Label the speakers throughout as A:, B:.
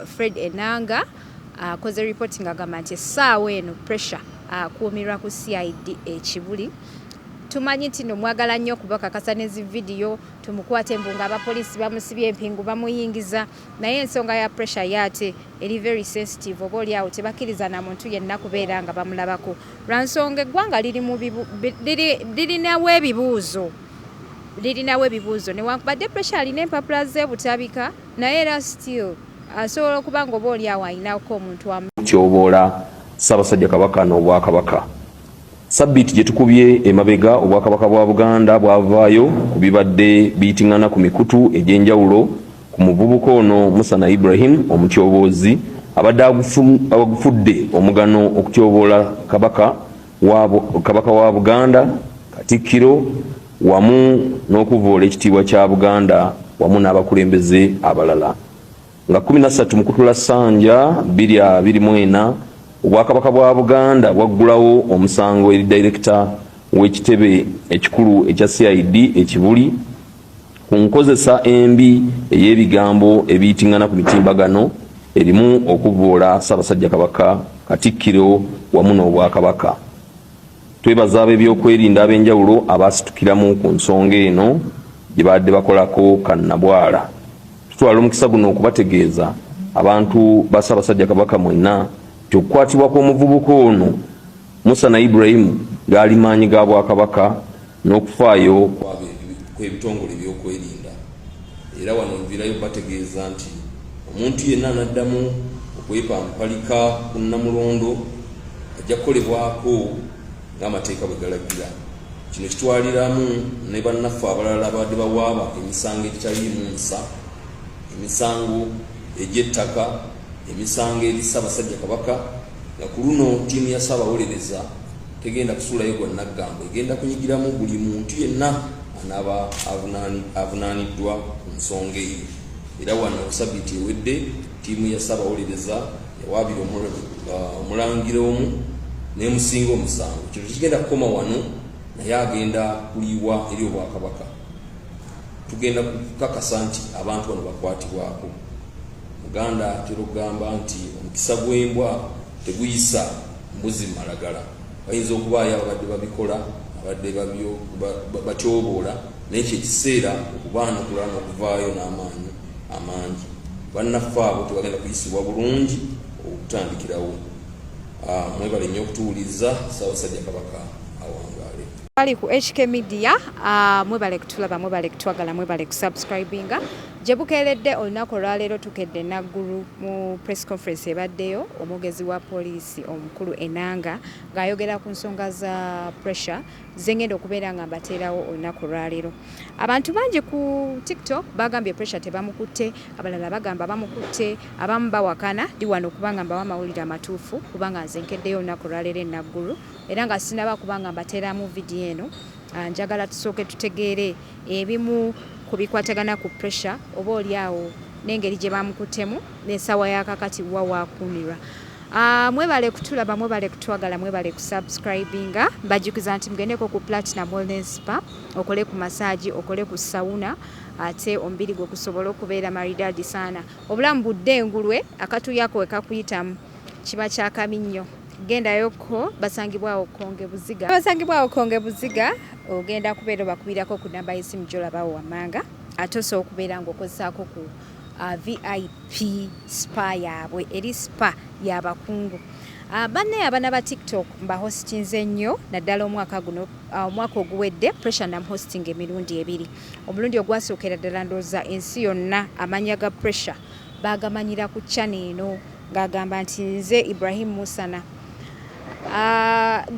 A: Fred Enanga akoze report ng'agamba nti essaawa eno Pressure akuumirwa ku CID e Kibuli. Tumanyi nti no mwagala nnyo okubakakasa ne zi vidiyo tumukwate mbu nga abapoliisi bamusibye empingu bamuyingiza, naye ensonga ya Pressure yo ate eri very sensitive, oba oli awo tebakkiriza na muntu yenna kubeera nga bamulabako lwa nsonga eggwanga liri mu lirinawo ebibuuzo, lirinawo ebibuuzo. Newankubadde Pressure alina empapula z'ebutabika, naye era still asobola okuba nga oba oli awo alinako omuntu
B: amutyoboola Ssaabasajja Kabaka n'Obwakabaka. Sabbiiti gye tukubye emabega, Obwakabaka bwa Buganda bwavaayo ku bibadde biyitingana ku mikutu egy'enjawulo ku muvubuka ono Musana Ibrahim omutyoboozi abadde agufudde omugano okutyoboola Kabaka wa Buganda, Katikkiro, wamu n'okuvvoola ekitiibwa kya Buganda wamu n'abakulembeze abalala. Nga 13 Mukutula Ssanja 2024, Obwakabaka bwa Buganda bwaggulawo omusango eri Dayirekita w'ekitebe ekikulu ekya CID e Kibuli ku nkozesa embi ey'ebigambo ebiyitingana ku mitimbagano erimu okuvvoola Ssaabasajja Kabaka, Katikkiro wamu n'Obwakabaka. Twebaza ab'ebyokwerinda ab'enjawulo abaasitukiramu ku nsonga eno gye baadde bakolako kannabwala. Tutwala omukisa guno okubategeeza abantu ba Ssaabasajja Kabaka mwenna nti okukwatibwa kw'omuvubuka ono Musana Ibrahim gaali maanyi ga Bwakabaka n'okufaayo kw'ebitongole ebyokwerinda, era wano nviirayo bategeeza nti omuntu yenna anaddamu okwepampalika ku Nnamulondo ajja kukolebwako ng'amateeka bwe galagira. Kino kitwaliramu ne bannaffe abalala ababadde bawaaba emisango egitaliimu nsa, emisango egy'ettaka, emisango eri Ssaabasajja Kabaka, nga ku luno ttiimu ya Ssaabawolereza tegenda kusuulayo gwa nnaggamba, egenda kunyigiramu buli muntu yenna anaaba avunaaniddwa ku nsonga eyo. Era wano sabbiiti ewedde ttiimu ya Ssaabawolereza yawaabira omulangira omu n'emusinga omusango. Kino tekigenda kukoma wano, naye agenda kuliwa eri Obwakabaka. Tugenda kukakasa nti abantu bano bakwatibwako. Muganda atera okugamba nti omukisa gw'embwa teguyisa mbuzi malagala. Bayinza okubaayo ababadde babikola, abadde batyoboola, naye kyekiseera okubaanukula n'okuvaayo n'amaanyi amangi. Bannaffe abo tebagenda kuyisibwa bulungi okutandikirawo. Mwebale nnyo okutuwuliriza. Ssaabasajja Kabaka awangaale.
A: Bali ku HK Media, mwebale kutulaba, mwebale kutwagala, mwebale kusubscribinga. Gye bukeeredde olunaku olwaleero tukedde Naggulu mu press conference ebaddeyo omwogezi wa poliisi omukulu Enanga ng'ayogera ku nsonga za Pressure zengenda okubeera nga mbateerawo olunaku olwaleero. Abantu bangi ku TikTok bagambye Pressure tebamukutte, abalala bagamba bamukutte, abamu bawakana. Ndi wano kubanga mbawa amawulire amatuufu, kubanga nze nkeddeyo olunaku olwaleero e Naggulu era nga sinaba kubanga mbateeramu vidiyo eno. Njagala tusooke tutegeere ebimu ku bikwatagana ku Pressure, oba oli awo n'engeri gye bamukuttemu n'essaawa ya kakati wa waakuumirwa. Mwebale kutulaba, mwebale kutwagala, mwebale kusubscribinga. Mbajjukiza nti mugendeko ku Platinum Wellness Spa okole ku massage, okole ku sauna, ate omubiri gwo gusobole okubeera maridadi sana. Obulamu budde engulwe, akatuyako we kakuyitamu kiba kyakabi nnyo. Gendayoko, basangibwawo Konge Buziga, basangibwawo Konge Buziga. Ogenda kubeera obakubirako ku namba y'essimu gy'olabawo wammanga, ate osobola okubeera ng'okozesaako ku VIP spa yaabwe, eri spa y'abakungu. Bannaye abaana ba TikTok mbahostinze nnyo, naddala omwaka guno, omwaka oguwedde Pressure namuhosting emirundi ebiri. Omulundi ogwasookera ddala ndowooza ensi yonna amannya ga Pressure baagamanyira ku channel eno ng'agamba nti nze Ibrahim Musana.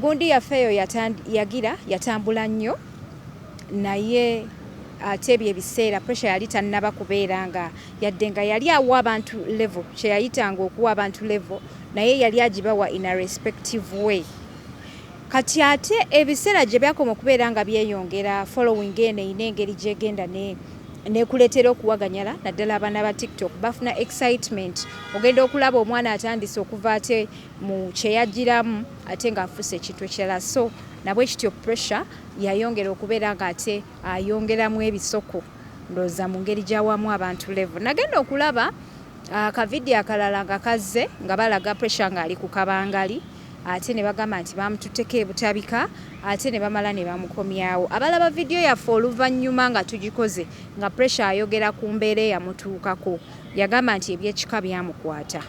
A: Gundi yaffe eyo yagira yatambula nnyo, naye ate ebyo ebiseera Pressure yali tannaba kubeera nga yadde nga yali awa abantu level, kye yayitanga okuwa abantu level, naye yali agibawa in a respective way. Kati ate ebiseera gye byakoma okubeera nga byeyongera, following eno erina engeri gyegenda ne nekuleetera okuwaganyala, naddala abaana ba TikTok bafuna excitement. Ogenda okulaba omwana atandise okuva ate mu kyeyagiramu ate ng'afuuse ekintu ekirala. So nabwe kityo Pressure yayongera okubeera nga ate ayongeramu ebisoko, ndowooza mu ngeri gy'awamu abantu level. Nagenda okulaba Akavidiyo akalala nga kazze nga balaga Pressure ng'ali ku kabangali ate ne bagamba nti bamututteko e Butabika ate ne bamala ne bamukomyawo. Abalaba vidiyo yaffe oluvannyuma nga tugikoze nga Pressure ayogera ku mbeera eyamutuukako yagamba nti eby'ekika byamukwata.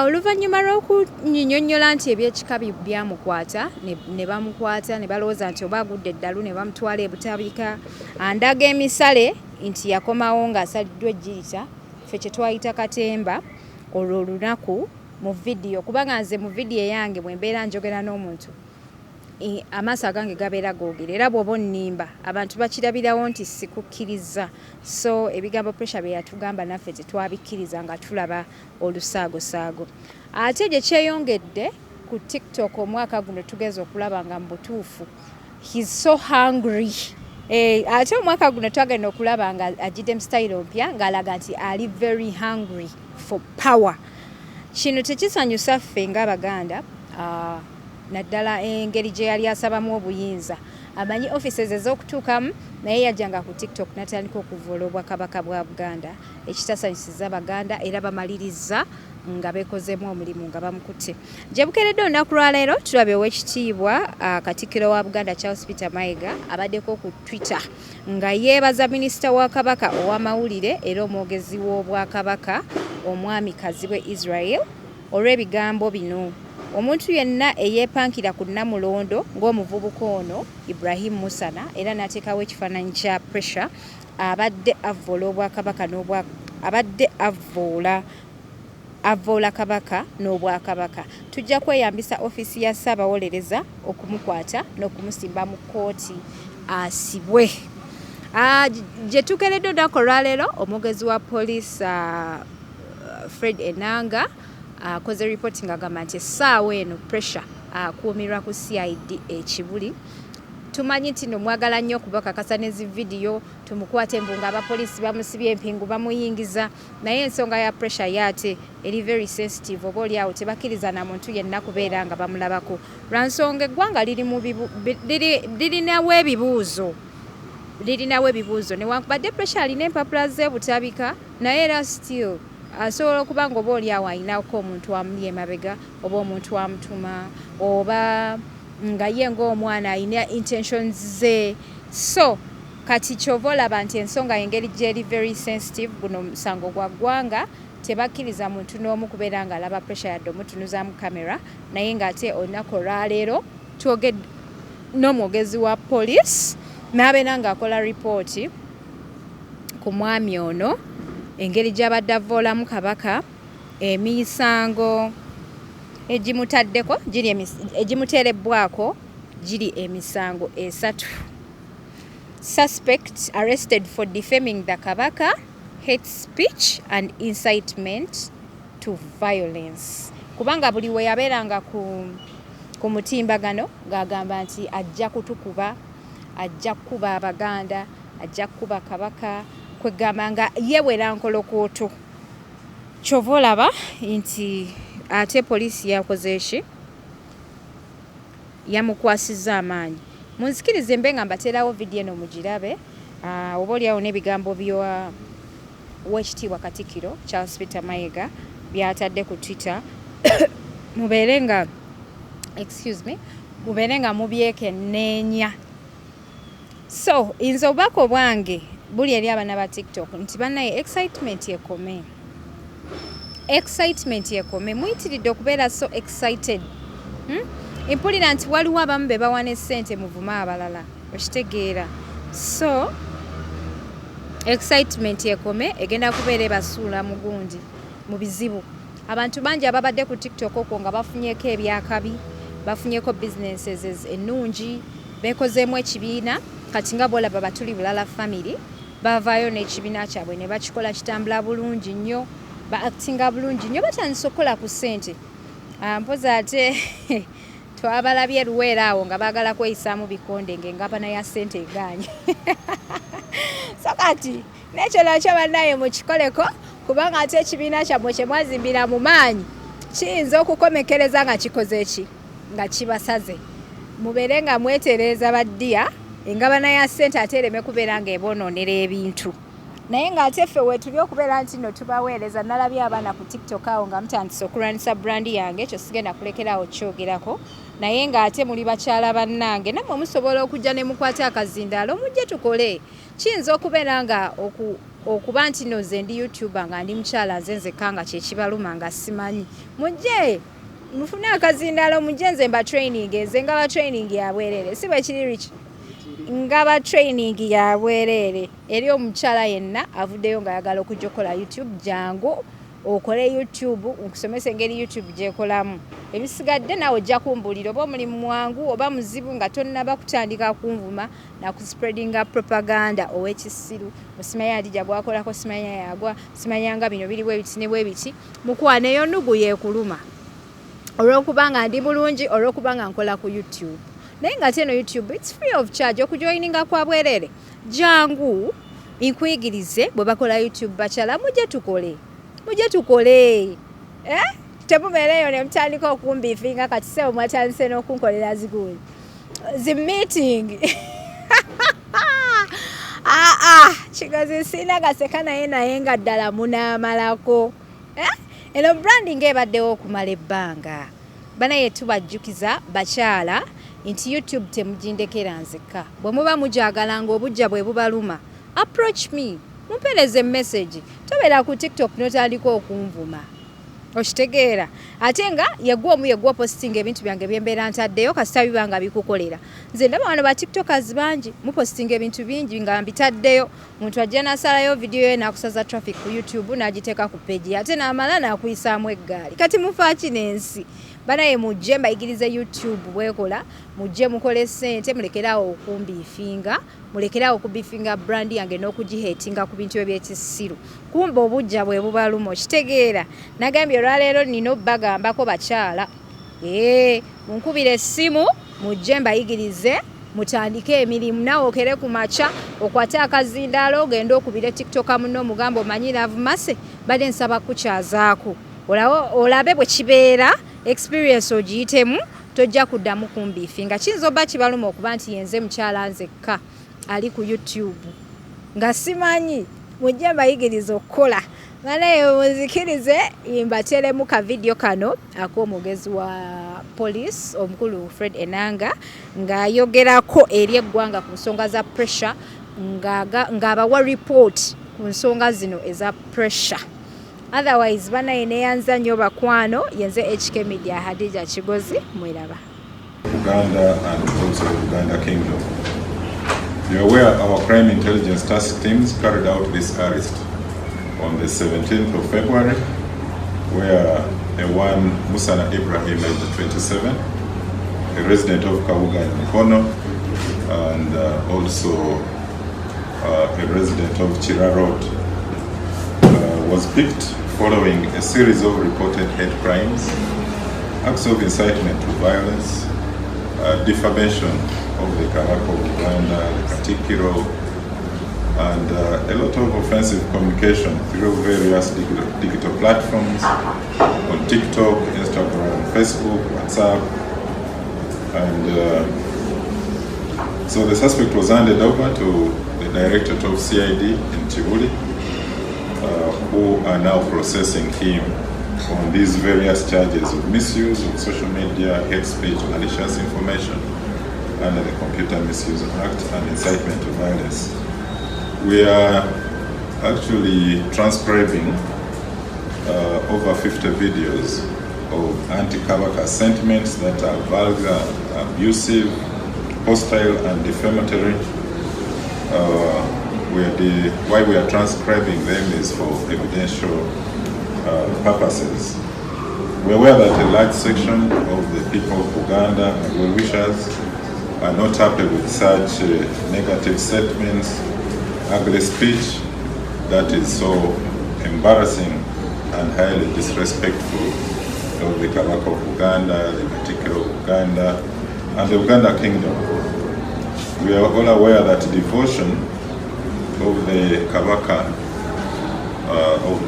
A: Oluvannyuma lw'okunyinyonnyola nti eby'ekika byamukwata ne bamukwata ne balowooza nti oba agudde eddalu ne bamutwala e Butabika andaga emisale nti yakomawo ng'asaliddwa ejjirita ffe kye twayita katemba olwo olunaku mu vidiyo kubanga nze mu vidiyo eyange bwe mbeera njogera n'omuntu amaaso agange gabeera googera era bw'oba onnimba abantu bakirabirawo nti sikukkiriza so ebigambo Pressure bye yatugamba naffe tetwabikkiriza nga tulaba olusaagosaago ate gye kyeyongedde ku TikTok omwaka guno tugeza okulaba nga mu butuufu he's so hungry. Ate omwaka guno twagenda okulaba nga ajjidde mu style mpya ng'alaga nti ali very hungry for power. Kino tekisanyusa ffe ng'Abaganda, naddala engeri gye yali asabamu obuyinza. Amanyi offices ez'okutuukamu naye yajjanga ku TikTok n'atandika okuvvoola Obwakabaka bwa Buganda ekitasanyusizza Baganda era bamaliriza nga beekozeemu omulimu nga bamukutte. Gye bukeeredde olunaku lwa leero tulabye Oweekitiibwa Katikkiro wa Buganda Charles Peter Mayiga abaddeko ku Twitter nga yeebaza Minisita wa Kabaka ow'amawulire era omwogezi w'Obwakabaka Omwami Kazibwe Israel olw'ebigambo bino Omuntu yenna eyeepankira ku Nnamulondo ng'omuvubuka ono Ibrahim Musana era n'ateekawo ekifaananyi kya Pressure abadde avvoola Obwakabaka n'obwa abadde avvoola avvoola Kabaka n'Obwakabaka. Tujja kweyambisa ofiisi ya Ssaabawolereza okumukwata n'okumusimba mu kkooti asibwe. Gye tukeredde olunaku olwaleero omwogezi wa poliisi Fred Enanga akoze ripooti ng'agamba nti essaawa eno Pressure akuumirwa ku CID e Kibuli. Tumanyi nti no mwagala nnyo okubakakasa ne zi vidiyo tumukwate mbu nga abapoliisi bamusibye empingu bamuyingiza naye ensonga ya Pressure ye ate eri very sensitive oba oli awo tebakkiriza na muntu yenna kubeera nga bamulabako lwa nsonga eggwanga liri mu lirinawo ebibuuzo lirinawo ebibuuzo newankubadde Pressure alina empapula z'ebutabika naye era still asobola okuba nga oba oli awo alinako omuntu amuli emabega oba omuntu amutuma oba nga ye ng'omwana alina intentions ze. So kati kyova olaba nti ensonga engeri gyeri very sensitive, guno musango gwa ggwanga, tebakkiriza muntu n'omu kubeera ng'alaba Pressure yadde omutunuzaamu kamera. Naye ng'ate olunaku olwaleero twogedde n'omwogezi wa police n'abeera ng'akola ripooti ku mwami ono engeri gy'abadde avvoolamu Kabaka, emisango egimutaddeko giri egimuteerebbwako giri emisango esatu: suspect arrested for defaming the Kabaka, hate speech and incitement to violence, kubanga buli we yabeeranga ku mutimbagano ng'agamba nti ajja kutukuba, ajja kukuba Abaganda, ajja kukuba Kabaka, kwegamba nga yewera nkolokooto. Kyova olaba nti ate poliisi yakoze ki, yamukwasizza amaanyi. Munzikirize mbe nga mbateerawo vidiyo eno mugirabe, oba oliawo n'ebigambo bya Owekitiibwa Katikkiro Charles Peter Mayiga byatadde ku Twitter, mubeere nga, excuse me, mubeere nga mubyekenneenya. So nze obubaka obwange buli eri abaana ba TikTok nti bannaye, excitement ekome, excitement ekome, muyitiridde okubeera so excited, Mpulira nti waliwo abamu be bawa ne ssente muvume abalala, okitegeera? So excitement ekome, egenda kubeera ebasuula mu gundi mu bizibu. Abantu bangi ababadde ku TikTok okwo nga bafunyeko ebyakabi, bafunyeko businesses ennungi, beekozeemu ekibiina. Kati nga bwolaba Batuli Bulala family bavaayo n'ekibiina kyabwe ne bakikola kitambula bulungi nnyo, ba actinga bulungi nnyo, batandise okukola ku ssente. Mpozi ate twabalabye Luweero awo nga baagala kweyisaamu bikonde ng'engabana ya ssente egaanye. So kati n'ekyo nakyo bannaye mukikoleko, kubanga ate ekibiina kyammwe kye mwazimbira mu maanyi kiyinza okukomekereza nga kikoze ki, nga kibasaze. Mubeere nga mwetereeza baddiya, engabana ya ssente ate ereme kubeera ng'eboonoonera ebintu. Naye ng'ate ffe weetuli okubeera nti nno tubaweereza. Nalabye abaana ku TikTok awo nga mutandise okulwanisa brand yange, ekyo sigenda kulekeraawo kyogerako. Naye ng'ate muli bakyala bannange, nammwe musobola okujja ne mukwata akazindaalo, mujje tukole. Kiyinza okubeera nga okuba nti nno nze ndi YouTuber nga ndi mukyala nze nzekka nga kyekibaluma nga simanyi. Mujje mufune akazindaalo, mujje nze mba training, nze ngaba training ya bwereere, si bwe kiri Rich? Ngaba training ya bwereere eri omukyala yenna avuddeyo ng'ayagala okujja okukola YouTube. Jangu okole YouTube, nkusomesa engeri YouTube gyekolamu. Ebisigadde naawe ojja kumbuulira oba omulimu mwangu oba muzibu, nga tonnaba kutandika kunvuma nakuspreadinga propaganda ow'ekisiru. Osimanya Hadija gwakolako, simanya yagwa, simanyanga bino biri bwe biti ne bwe biti. Mukwano, eyo nnugu yeekuluma olw'okuba nga ndi bulungi, olw'okuba nga nkola ku YouTube. Naye nga ate eno YouTube, it's free of charge, okujoininga kwa bwereere. Jangu nkuyigirize bwe bakola YouTube. Bakyala, mujje tukole, mujje tukole, eh? Temubeereeyo ne mutandika okumbiifinga. Kati sebo mwatandise n'okunkolera ziguuli zi meeting. Aa ah, Kigozi siina gaseka, naye nga ddala munaamalako, eh? Eno branding ebaddewo okumala ebbanga. Banaye tubajjukiza bakyala nti YouTube temugindekera nzekka. Bwe muba mujagala nga obujja bwe bubaluma, approach me, mumpeereze message. Tobeera ku TikTok notandika okunvuma, okitegeera? Ate nga yegwe omu yegwe opositinga ebintu byange byembeera ntaddeyo, kasita biba nga bikukolera. Nze ndaba wano ba TikTokers bangi mupositinga ebintu bingi nga mbitaddeyo. Muntu ajja nasalayo vidiyo ye nakusaza traffic ku YouTube n'agiteeka ku page, ate n'amala n'akuyisaamu eggaali. Kati mufaaki n'ensi? Banaye mujje mbayigirize YouTube bwekola, mujje mukole ssente, mulekeraawo okumbiifinga, mulekeraawo okubiifinga brand yange n'okugiheetinga ku bintu ebyekisiru. Kumba obujja bwe bubaluma, okitegeera? Nagambye olwaleero nina obbagambako bakyala, ee munkubire essimu, mujje mbayigirize, mutandike emirimu. Naawe okere ku makya okwate akazindaalo, ogende okubire TikToka muno, omugambe, omanyi Love Mercy, badde nsaba kukyazaako, olabe bwe kibeera, experience ogiyitemu, tojja kuddamu kumbiifinga. Kiyinza obba kibaluma okuba nti yenze mukyala nzekka ali ku YouTube nga simanyi. Mujje mbayigiriza okukola. Banaye munzikirize mbateremu ka vidiyo kano ak'omwogezi wa police omukulu Fred Enanga ng'ayogerako eri eggwanga ku nsonga za pressure, ng'abawa report ku nsonga zino eza pressure. Otherwise banaye neyanza nnyo bakwano. Yenze HK Media, Hadija Kigozi, mweraba.
C: Uganda and also the Uganda Kingdom. You're aware our crime intelligence task teams carried out this arrest on the 17th of February, where a one Musana Ibrahim, age 27, a resident of Kabuga in Mukono, and also a resident of Chira Road, was picked following a series of reported hate crimes, acts of incitement to violence, defamation of the Kabaka of Uganda, the Katikiro, and a lot of offensive communication through various digital platforms on TikTok, Instagram, Facebook, WhatsApp. And so the suspect was handed over to the Directorate of CID in Kibuli, who are now processing him on these various charges of misuse of social media, hate speech, malicious information under the Computer Misuse Act and incitement to violence. We are actually transcribing over 50 videos of anti-Kabaka sentiments that are vulgar, abusive, hostile, and defamatory. Why we are transcribing them is for evidential purposes. We're aware that a large section of the people of Uganda and well-wishers are not happy with such negative statements, ugly speech that is so embarrassing and highly disrespectful of the Kabaka of Uganda, the Katikiro of Uganda, and the Uganda Kingdom. We are all aware that devotion of the Kabaka of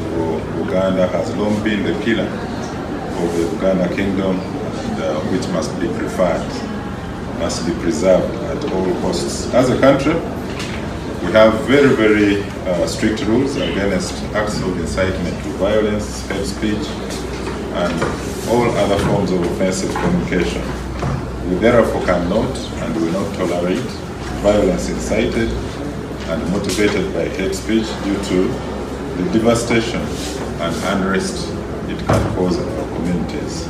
C: Uganda has long been the pillar of the Uganda Kingdom, and, which must be preferred, must be preserved at all costs. As a country, We have very, very strict rules against acts of incitement to violence, hate speech, and all other forms of offensive communication. We therefore cannot and will not tolerate violence incited and motivated by hate speech due to the devastation and unrest it can cause in our communities.